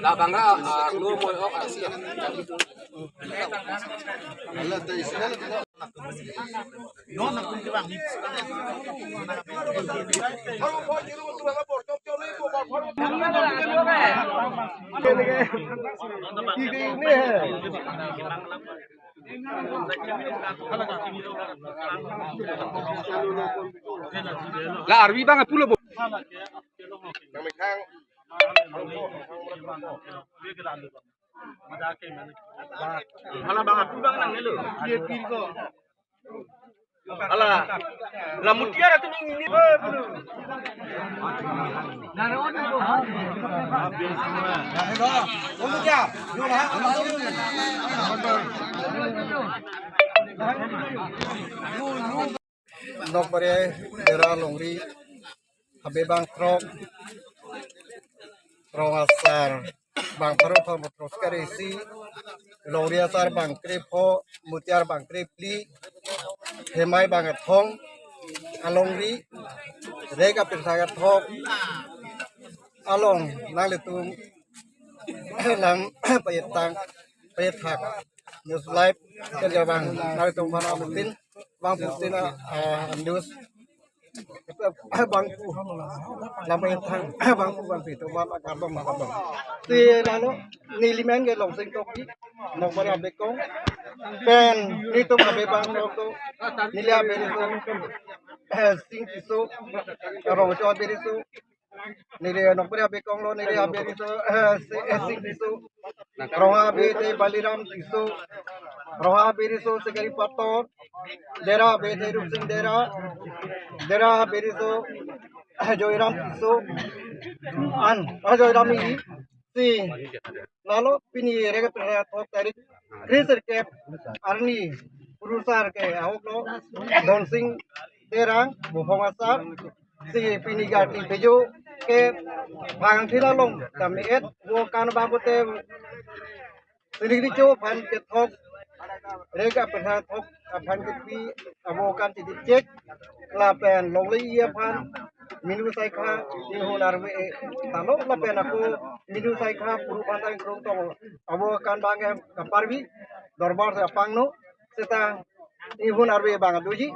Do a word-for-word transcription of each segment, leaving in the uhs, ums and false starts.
Labang ra, ah, lu mo ok, ah, si. La arvi bang pulo bo. Mala bang apu bang nang nelo. Ala. La mutiara tu ning ini. Nokbari Dera Longri Habe bang throk, rong asar bang pharo thom throk kre isi, longri asar bang krepho, mutiar bang krephli, hemai bang athong, alongri, rek apirtha athok, along nanglitum lang payetang, payethak, news live, kerja bang, nanglitum bang amutin, bang putin, ah, news. Bangphu. Lamai thang bangphu bangphi to bang akar bang akar bang. Ti lalo neli men ke Longsing Toki, Nokbari Abekong. Pen nelitum Habe bang Nok to, neli Habe ni to, eh, Sing Tisso, Rongcho Habe ni to. Neli Nokbari Abekong lo, neli Habe ni to, eh, si, eh, Sing Tisso. Rong Habe te Baliram Tisso. Rong Habe riso Sekari Pator. Dera Habe te Rupsing Dera. Dera Habe riso Joyram Tisso. An, ah, Joyram ni. Si. Lalo pini rega pera thok tarik. Kre sirkep arni purusar ke ahok lo. Donsing Terang, Buphong Asar. Si pini gati pejo ke bang thila long kami et wo kan bang bote. Sini di cho aphan kethok, rega aphan thok aphan kepi abo kan titi chek lapen longle iya aphan minu saikha inghun arve e talo lapen ako minu saikha puru bantang krung tong abo kan bang em kaparvi dorbar se apangno seta inghun arve bang adoji.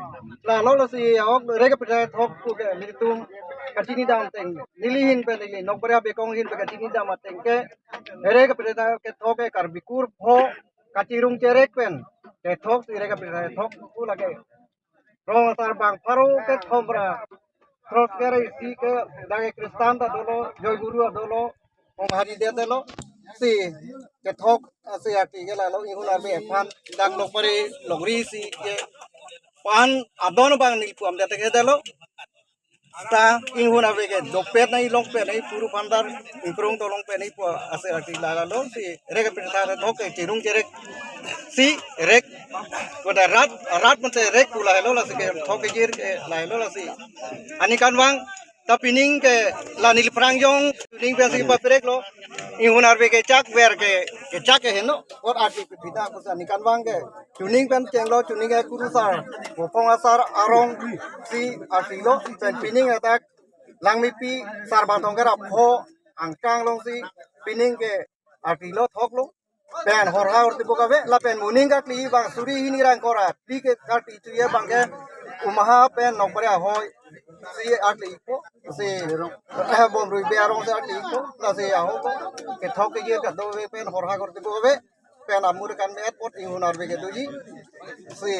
Lalo lasi ahok rega pethai thok pu ke nelitum kachini dam ateng. Neli ahin pen neli Nokbari Abekong ahin pen kachini dam ateng ke rega pethai kethok ke Karbi kur pho kachirung cherek pen kethok si rega pethai thok pu lake. Rong asar bang pharo kethom ra. Throk kre isi ke dak Kristan ta dolo, Joy Guru ta dolo, Om Hari Dev ta dolo. Si kethok, ah, si ati ke lalo inghun arve aphan dak Nokbari Longri si ke pan adon bang neli pu am det ke dolo. Ta inghun arve ke dopet nai longpet nai puru pandar ingkrung tolong pet nai pu ase ati lalo si rega pethai thok ke chirung cherek si rek koda rat rat mate rek pu lahelo lasi kethok kejir ke lahelo lasi. Ani kan bang ta pining ke la neli phrang jong pining pen si paprek lo. Inghun arve kechak ver ke kechak ke heno or ati pithak pusi ani kan bang ke. Chuning pen chenglo, chuning ke kurusar, Buphong Asar arong si artilo, pen pining atak Langmepi sar bantong ke rapho angkang long si pining ke artilo thok lo. Pen horha orti buka ve, lapen moning kakli bang suri hini rang kora, pi ke kati chuye bang ke Umha pen Nokbari ahoi si artli po, si Bomrui be arong si artli po, lasi ahok kethok kejir kado ve pen horha orti buka ve. Pen amur kan me et pot inghun arve ke doji. Si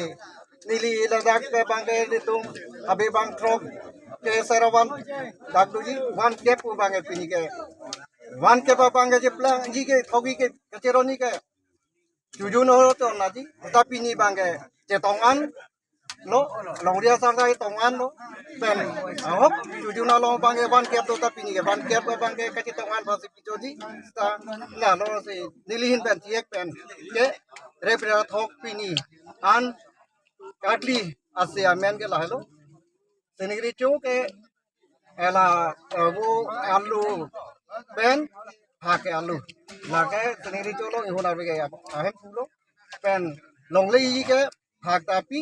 neli ladak ke bang ke nelitum Habe bang throk ke seravan dak doji van kep pu bang ke pini ke. Van kep abang ke jeplang ji ke thogi ke kachironi ke. Chuju no to naji. Ta pini bang ke chetong an lo, longri asar ta chetong an lo. Pen ahok chuju na lo bang ke van kep do ta pini ke van kep bang ke kachetong an pasi pichoji. Ta lalo si neli ahin pen chiek pen ke rega pethai thok pini an katli ase amen ke lahelo. Sini di cho ke ela, eh, vo alu pen phak ke alu. Lake sini di cho lo inghun arve ke ahem pulo. Pen longle i ke phak ta pi,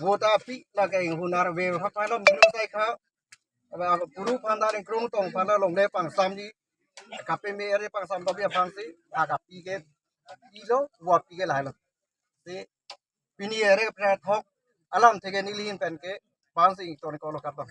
vo ta pi, lake inghun arve phapai lo minu saikha. Puru aphan ta ningkrung tong aphan ta longle pangsamji. Kapeme ere pangsam tobi aphansi, ha kapi ke pilo, wa pi ke lahelo. Si pini ere pra thok alamthe ke nelihin pen ke pangsi ington kolo karton.